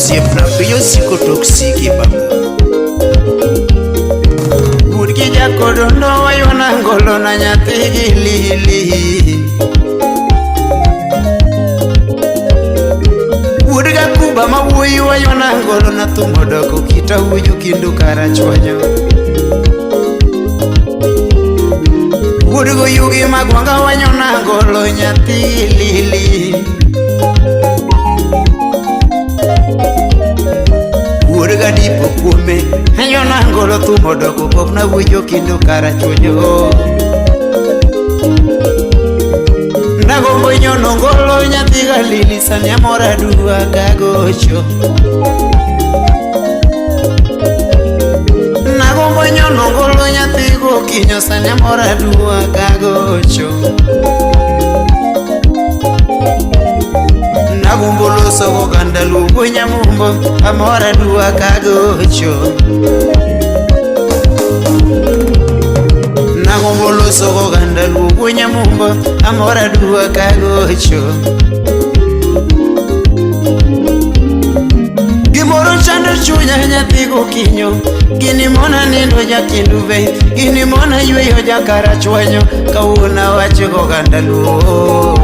Osiepna piny osiko tok siki babu. Wuod gi jakodo noywana ngolo na nyathi gi lili. Wuod gakuba ma wuoyi waywana ngolo na thum odoko kita uju kindu karachuonyo. Wuod goyugi magwanga wanyona ngolo nyathi lili. Wuod gadipo kuome anyona ngolo thum odoko pok nawinjo kendo karachuonyo. Nagombo nyono ngolo nyathi galili sani amor aduwa kagocho. Nagombo nyono ngolo nyathi gokinyo sani amor aduwa kagocho. Nagombo loso goganda luo nyamumbo amor aduwa kagocho. Nagombo loso goganda luo nyamumbo amor aduwa kagocho. Gimoro chando chunya nyathi gokinyo, gini mona nindo jakinduve, gini mona yweyo jakarachuonyo, kawuono awacho goganda luo.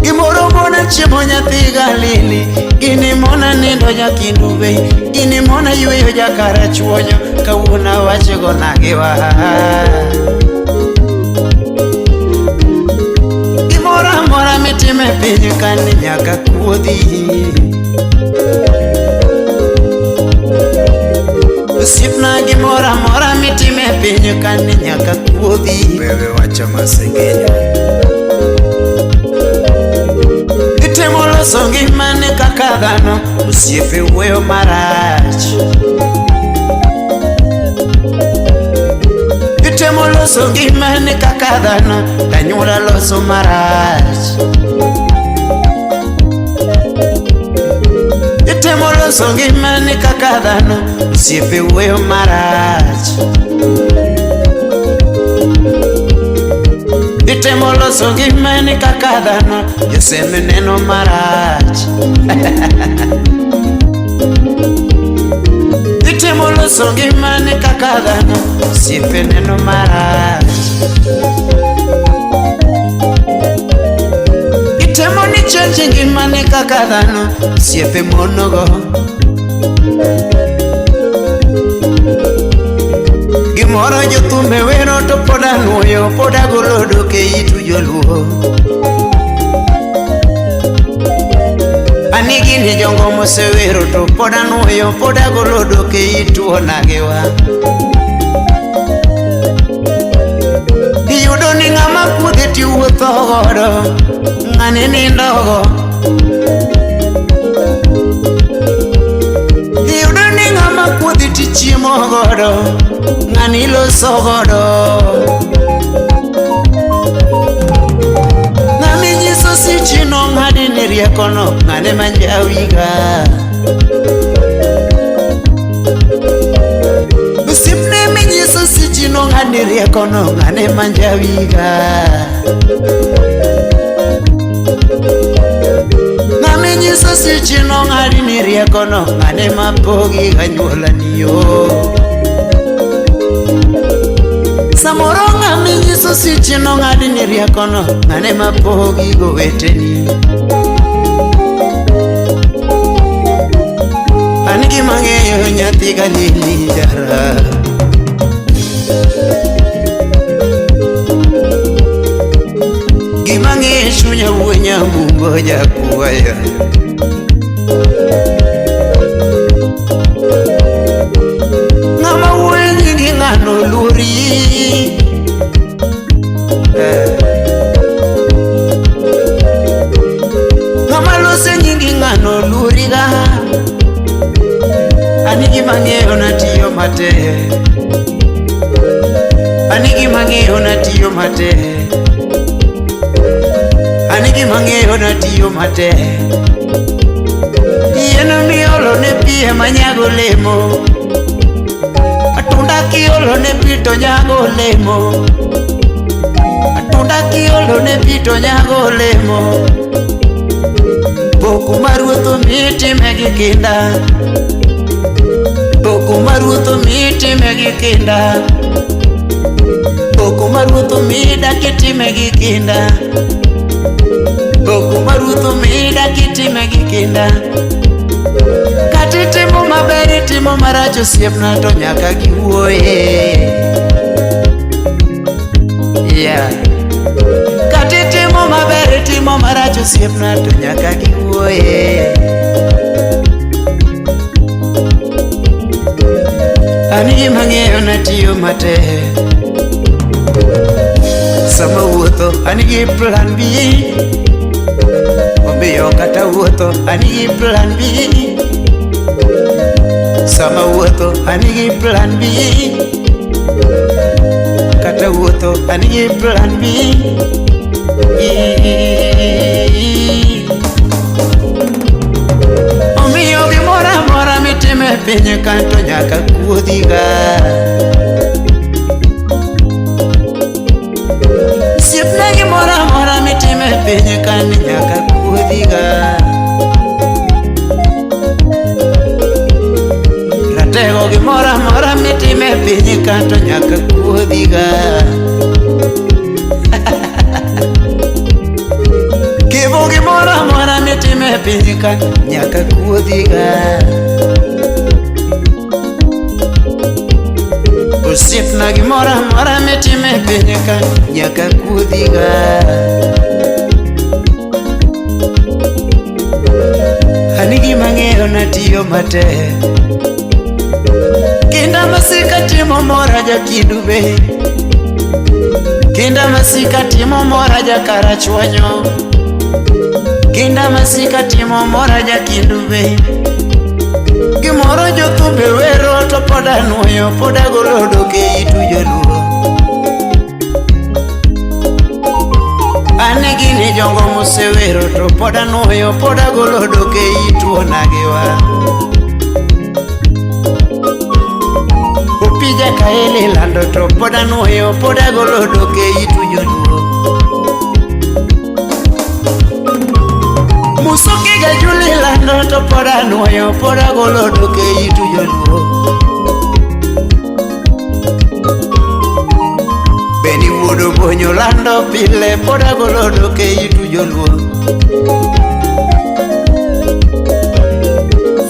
Gimoro mona chiemo nyathi galili, gini mona nindo jakinduve, gini mona yweyo jakarachuonyo, kawuono awacho gonagiwa. Gimoro amora mitimo e piny kani nyaka kuodhi. Osiepna gimoro amora mitimo e piny kani nyaka kuodhi. Wewe wacha masengenyo. Itemo loso ngimani kaka dhano, osiepe wuoyo marach. Itemo loso ngimani kaka dhano, tanyuola loso marach. Itemo loso ngimani kaka dhano, osiepe wuoyo marach. Itemo loso ngimani kaka dhano, joseme neno marach. Itemo loso ngimani kaka dhano, osiepe neno marach. Itemo ni change ngimani kaka dhano, osiepe monogo. Gimoro jothumbe wero to pod anuoyo, pod agolo dok e itu joluo. Ani gini jongo mosewero to pod anuoyo, pod agolo dok e itu onagiwa. Iyudo ni ng'ama kuodhe tiwuotho godo, ng'ani nindogo. Iyudo ni ng'ama kuodhi tichiemo godo, ng'ani loso godo. Ng'ami nyiso sichino ng'adi ni riekono, ng'ane manjawiga. Osiepne minyiso sichino ng'adi riekono, ng'ane manjawiga. Ng'ami nyiso sichino ng'adi ni riekono, ng'ane mapogi ganyuolani yo. Samoro ng'ami nyiso sichino ng'adi ni riekono, ng'ane mapogi goweteni. An gima ng'eyo nyathi galili jara. Gima ng'eyo chunya wuo nyamumbo jakwaya. Ng'ama wuoyo nyingi ng'ano luori. Ng'ama loso nyingi ng'ano luoriga. An gima ng'eyo natiyo matek. An gima ng'eyo natiyo matek. An gima ng'eyo natiyo matek. Yien miolo ne pi ema nyago olemo. Matunda kiolo ne pi to nyago olemo. Matunda kiolo ne pi to nyago olemo. Poko mar ruoth omiyi time gi kinda. Poko mar ruoth omiyi time gi kinda. Poko mar ruoth omiyi dak itime gi kinda. Poko mar ruoth omiyi dak itime gi kinda. Kata itimo maber itimo marach osiepna to nyaka giwuoye. Yeah. Kata itimo maber itimo marach osiepna to nyaka giwuoye. An gima ng'eyo natiyo matek. Sama wuotho an gi plan B. Omiyo kata wuotho an gi plan B. Sama wuotho an gi plan B. Kata wuotho an gi plan B. Omiyo gimoro amora mitimo e piny ka to nyaka kuodhiga. Osiepna gimoro amora mitimo e piny ka ni nyaka kuodhiga. Ratego gimoro amora mitimo e piny ka to nyaka kuodhiga. Kivu gimoro amora mitimo e piny ka nyaka kuodhiga. Osiepna gimoro amora mitimo e piny ka nyaka kuodhiga. An gima ng'eyo natiyo matek. Kinda masika timo mora jakindu be. Kinda masika timo mora jakarachuonyo. Kinda masika timo mora jakindu be. Gimoro jothumbe wero to pod anuoyo pod agolo dhok e itu joluo. An gini jogo mosewero to pod anuoyo pod agolo dhok e itu onagiwa. Opija kaeli lando to pod anuoyo pod agolo dhok e itu joluo. Musoki ga Juli lando to pod anuoyo pod agolo dhok e itu joluo. Beni wuod Obonyo lando pile pod agolo dhok e itu joluo.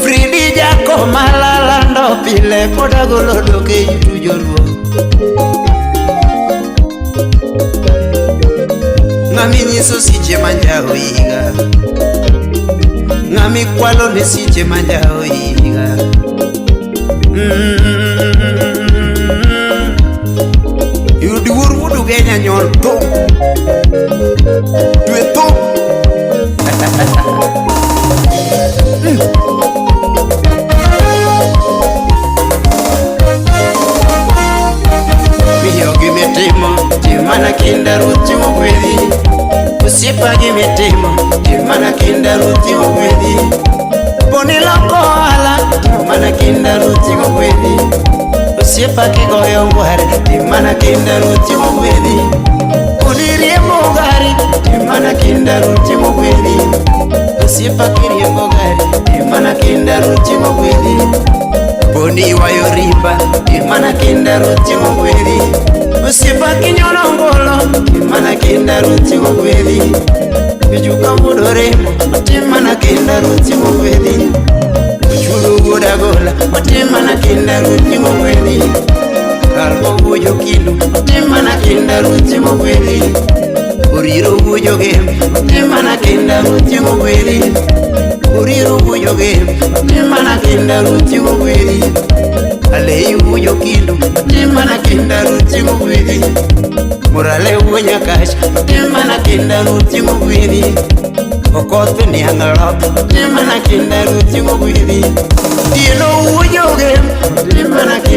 Fridi Jakomala lando pile pod agolo dhok e itu joluo. Ng'ami nyiso siche manjawo higa. Ng'ami kwalo ne siche manjawo higa. Yud wuor wuod Ugenya nyon thum. Dwe thum. Miyo gimitimo, tim mana kinda ruoth timo gwedhi. Osiepa gimitimo, tim mana kinda ruoth timo gwedhi. Poni loko ohala, tim mana kinda ruoth timo gwedhi. Osiepa kigoyo ngware, tim mana kinda ruoth timo gwedhi. Poni riembo gari, tim mana kinda ruoth timo gwedhi. Osiepa kiriembo gari, tim mana kinda ruoth timo gwedhi. Poni ywayo rimba, tim mana kinda ruoth timo gwedhi. Osiepa kinyono ngolo, tim mana kinda ruoth timo gwedhi. Mijuka wuod oremo, otim mana kinda ruoth timo gwedhi. Ochudo wuod agola, otim mana kinda ruoth timo gwedhi. Kalbo wuod Okindu, otim mana kinda ruoth timo gwedhi. Oriro wuod Ogem, otim mana kinda ruoth timo gwedhi. Oriro wuod Ogem, otim mana kinda ruoth timo gwedhi. Alei wuod Okindu, otim mana kinda ruoth timo gwedhi. Murale wuod Nyakach, otim mana kinda ruoth timo gwedhi. Okoth niang' loth, otim mana kinda ruoth timo gwedhi. Tieno wuod Ogem, otim mana kinda.